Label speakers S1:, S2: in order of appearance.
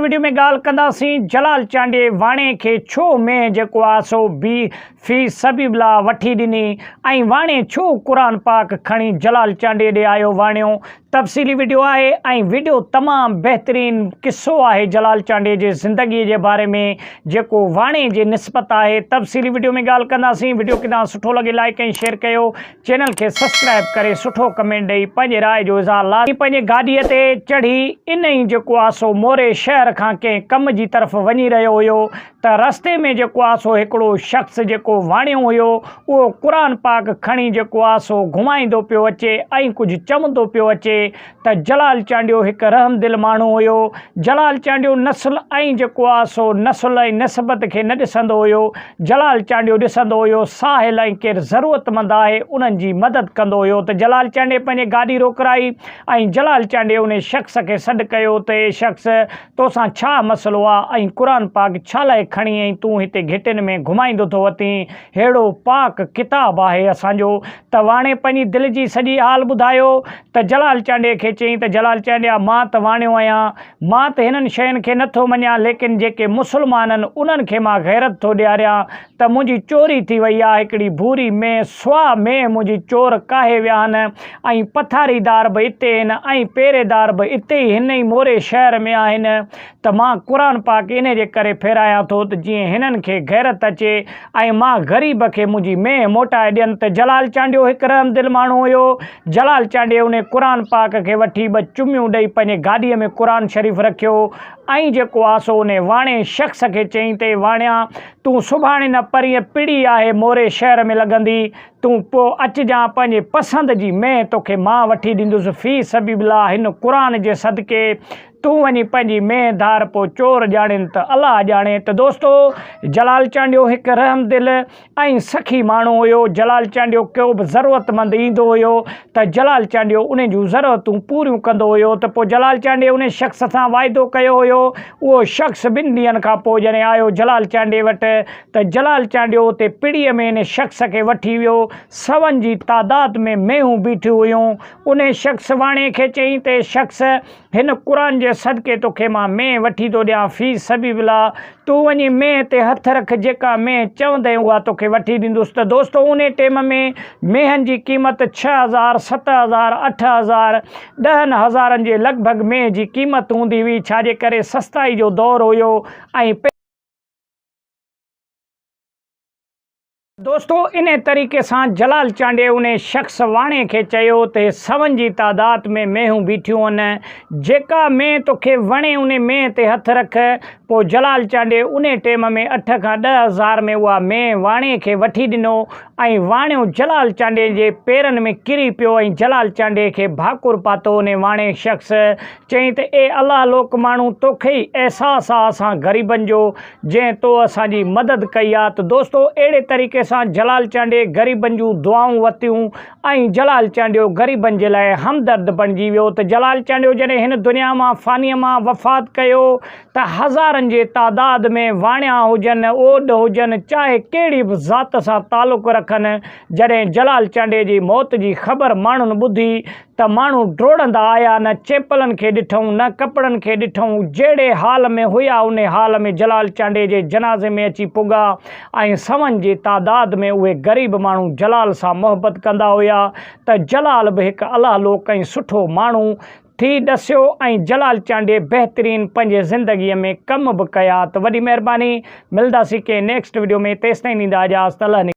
S1: Video ۾ ڳالهه ڪنداسين جلال چانڊيي واڻي کي ڇو مينهن جيڪو آ سو بي في سبيب الله وٺي ڏني ۽ واڻي ڇو قرآن پاڪ کڻي جلال چانڊيي ڏي آيو واڻيو تفصيلي وڊيو آهي ۽ وڊيو تمام بهترين قصو آهي جلال چانڊيي جي زندگي جي باري ۾ جيڪو واڻي جي نسبت آهي تفصيلي وڊيو ۾ ڳالهه ڪنداسين وڊيو ڪٿان سٺو لڳي لائڪ ۽ شيئر ڪيو چينل کي سبسڪرائب ڪري سٺو ڪمينٽ ڏئي پنهنجي راء جو اظهار لازمي پنهنجي گاڏي تي چڙهي انهي جيڪو آ سو موري شهر کان ڪنهن ڪم جي طرف وڃي رهيو هيو ته رستي ۾ جيڪو آ سو هڪڙو شخص جيڪو واڻيو هيو اهو قرآن پاڪ کڻي جيڪو آ سو گهمائيندو پيو اچي ۽ ڪجهه چوندو پيو اچي ته جلال چانڊيو هڪ رحم دل ماڻهو هيو. جلال چانڊيو نسل ۽ جيڪو آ سو نسل ۽ نسبت کي نه ڏسندو هيو. جلال چانڊيو ڏسندو هيو ساحل ۽ ڪير ضرورتمند آهي انهن جي مدد ڪندو هيو ته جلال چانڊيي پنهنجي گاڏي روڪرائي ۽ جلال چانڊيي انهي شخص کي سڏ ڪيو ته اي شخص توسان ڇا مسئلو آ ۽ قرآن پاڪ ڇا لاء کڻي ۽ تون هتي گهٽين ۾ گهمائيندو ٿو وتين، ههڙو پاڪ ڪتاب آهي اسان جو. ته واڻي پنهنجي دل جي سڄي حال ٻڌايو ته جلال چانڊيي کي چيائين ته جلال چانڊيا مان ته واڻيو آهيان، مان ته هنن شين کي نه ٿو مڃان ليڪن جيڪي مسلمان آهن انهن کي مان غيرت ٿو ڏياريان ته منهنجي چوري ٿي وئي آ، هڪڙي ڀوري مينهن سوا مينهن منهنجي چور ڪاهي ويا آهن ۽ پٿاريدار به اتي آهن ۽ پهريدار به اتي ئي هن ئي موري شهر ۾ آهن ته مان قرآن پاڪ انهي جي ڪري ڦيرايان ٿو ته جيئن هنن کي غيرت اچي ۽ مان غريب کي منهنجي مينهن موٽائي ڏين ته جلال چانڊيو هڪ رحمدل ماڻهو هيو. جلال چانڊيي انهي قرآن پاڪ کي وٺي ٻه چميون ڏئي پنهنجي گاڏيء ۾ قرآن شريف رکيو ۽ جيڪو آسو انهي واڻي شخص کي چيائين ته اي واڻيا! تون سڀاڻي نه پرينء پڙي آهي موري شهر ۾ لڳندي، تون پوء اچجان پنهنجي پسند جي مينهن توکي مان وٺي ڏيندس في سبيل الله هن قرآن جي صدقي تون وڃي پنهنجي مينهن ڌار پوء چور ڄاڻين ته الله ڄاڻي ته دوستو جلال چانڊيو هڪ رحم دل ۽ سخي ماڻهو هيو جلال چانڊيو ڪو به ضرورتمند ايندو هيو ته جلال چانڊيو انهي جون ضرورتون پوريون ڪندو هيو ته پوء جلال چانڊيي انهي شخص سان واعدو ڪيو هيو اهو شخص ٻن ڏينهن کان پوء جڏهن آيو جلال چانڊيي وٽ ته جلال چانڊيو اتي پڙيء ۾ ان شخص کي وٺي ويو. سون جي تعداد ۾ مينهون بيٺيون هيون. انهي شخص واڻي کي چيائين ته اي شخص! هن قرآن جي صدقي توکي مان مينهن وٺي ٿو ڏيان في سبيل الله تون وڃي مينهن تي هٿ رک جيڪا مينهن چوندين اها توکي وٺي ڏيندس ته دوستو انهي ٽيم ۾ مينهن جي قيمت 6000، 7000، 8000، ڏهن هزارن جي لڳ ڀڳ مينهن جي قيمت هوندي هئي ڇا جي ڪري سستائي جو دور هيو ۽ دوستو انهي طريقي سان جلال چانڊيي انهي شخص واڻي کي چيو ته سون جي تعداد ۾ مينهون بيٺيون هن جيڪا مينهن توکي وڻي انهي مينهن تي هٿ رک پوء جلال چانڊيي انهي ٽيم ۾ اٺ کان 10,000 ۾ اها مينهن واڻي کي وٺي ڏنو ۽ واڻيو جلال چانڊيي جي پيرن ۾ ڪري پيو ۽ جلال چانڊيي کي ڀاڪر پاتو انهي واڻي شخص چيائين ته اي الله لوڪ ماڻهو توکي ئي احساس آ اسان غريبن جو جنهن تو اسان جي مدد ڪئي آ ته دوستو اهڙي طريقي سان جلال چانڊيي غريبن جون دعائون ورتيون ۽ جلال چانڊيو غريبن جي لاء همدرد بڻجي ويو ته جلال چانڊيو جڏهن هن دنيا مان فانيء مان وفات ڪيو ته هزارن جي تعداد ۾ واڻيا هجن، اوڏ هجن، چاهي ڪهڙي به ذات سان تعلق رکن، جڏهن جلال چانڊيي جي موت جي خبر ماڻهن ٻڌي ته ماڻهو ڊوڙندا آيا، نه چيپلن کي ڏٺئون، نه ڪپڙن کي ڏٺئون، جهڙي حال ۾ هيا انهي حال ۾ جلال چانڊيي جي جنازي ۾ اچي پڳا ۽ سون جي تعداد ۾ اهي غريب ماڻهو جلال سان محبت ڪندا هيا ته جلال به هڪ الله لوڪ ۽ سٺو ماڻهو ٿي ڏسيو ۽ جلال چانڊيي بهترين پنهنجي زندگي ۾ ڪم به ڪيا ته وڏي مهرباني ملداسين ڪنهن نيڪسٽ وڊيو ۾ تيستائين ڏيندا اجازت الله.